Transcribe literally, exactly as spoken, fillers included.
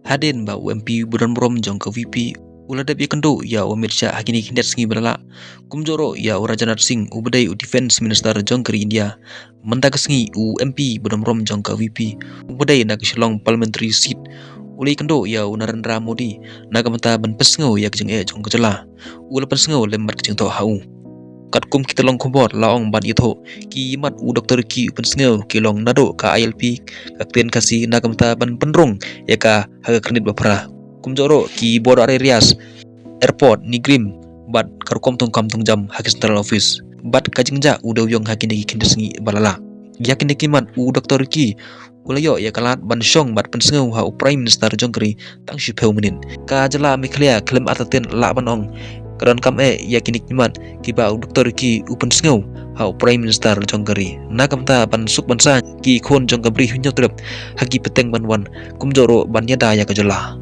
Hadien ba u M P ba don burom jong ka V P u la dep ïakynduh ïa u Amit Shah ha kine ki khyndiat sngi ba la leit, kumjuh ruh ïa u Rajnath Singh uba dei u Defence Minister jong ka ri India, mynta ka sngi u M P ba don burom jong ka V P uba dei na ka Shillong Parliamentary Seat u la ïakynduh ïa u Narendra Modi na ka bynta ban pynsngew ïa ka jingeh jong ka jylla. U la pynsngew lem bad ka jingthoh ha u. Katkum ki tyllong khubor la ong ban ïathuh, ki mat u Doktor Ricky u pynsngew ki long naduh ka I L P, ka ktien Khasi, na ka bynta ban pynrung ïa ka ha ka khyrnit ba phra. Kumjuh ruh ki border areas, airport, NEIGRIHMS bad ka rukom thungkam thungjam ha ki Central Office bad ka jingjah u dewïong ha kine ki khyndiat sngi ba la leit. Ïa kine ki mat u Doktor Ricky u la ïoh ïa ka lad ban shong bad pynsngew ha u Prime Minister jong ka ri tang shiphew minit. Ka jylla Meghalaya khlem artatien lah ban ong ka donkam eh ïa kine ki mat kiba u Doktor Ricky u pynsngew ha u Prime Minister jong ka ri na ka bynta ban suk ban saiñ ki khun jong ka Bri Hynñiewtrep ha ki pateng ban wan, kumjuh ruh ban ïada ïa ka jylla.